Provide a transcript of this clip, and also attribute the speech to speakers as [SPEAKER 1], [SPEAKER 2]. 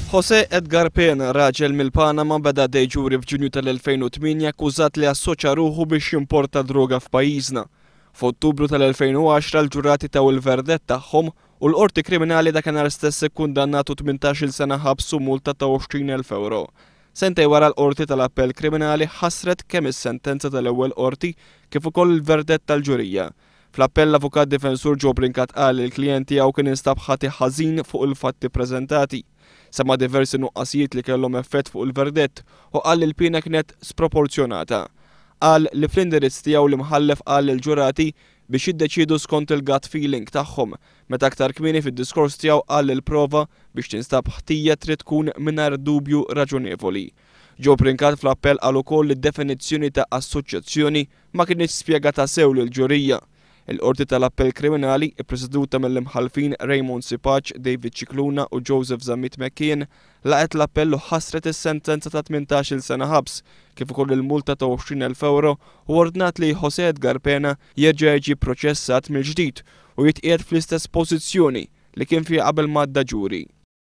[SPEAKER 1] José Edgar Pena, raġel mill-Panama, beda għaddej ġuri f'Ġunju tal-2008 akkużat li assoċja ruħu biex jimporta droga f'pajjiżna. F'Ottubru tal-2010 l-ġurati taw il-verdett tagħhom u l-Qorti Kriminali dakinhar stess ikkundannatu 18-il sena ħabs u multa ta' 20,000 ewro. Sentejn wara l-Qorti tal-Appell Kriminali ħassret kemm is-sentenza tal-ewwel qorti kif ukoll il-verdett tal-ġurija. Fl-appell l-avukat difensur Joe Brincat qal li l-klijent tiegħu kien instab ħati ħażin fuq il-fatti ppreżentati. Semma diversi nuqqasijiet li kellhom effett fuq il-verdett u qal li l-piena kienet sproporzjonata. Qal li fl-indirizz tiegħu l-Imħallef qal lill-ġurati biex jiddeċiedu skont il-gut feeling tagħhom, meta aktar kmieni fid-diskors tiegħu qal li l-prova biex tinstab ħtija trid tkun mingħajr dubju raġonevoli. Joe Brincat fl-appell qal ukoll li d-definizzjoni ta' assoċjazzjoni ma kinitx spjegata sew lill-ġurija. Il-Qorti tal-Appell Kriminali, ippreseduta mill-Imħallfin Raymond Sipac, David Scicluna u Joseph Zammit McKeon, laqgħet l-appell u ħassret is-sentenza ta' 18-il sena ħabs, kif ukoll il-multa ta' 20,000 ewro u ordnat li José Edgar Pena jerġa' jiġi pproċessat mill-ġdid u jitqiegħed fl-istess pożizzjoni li kien fiha qabel m'għadda ġuri.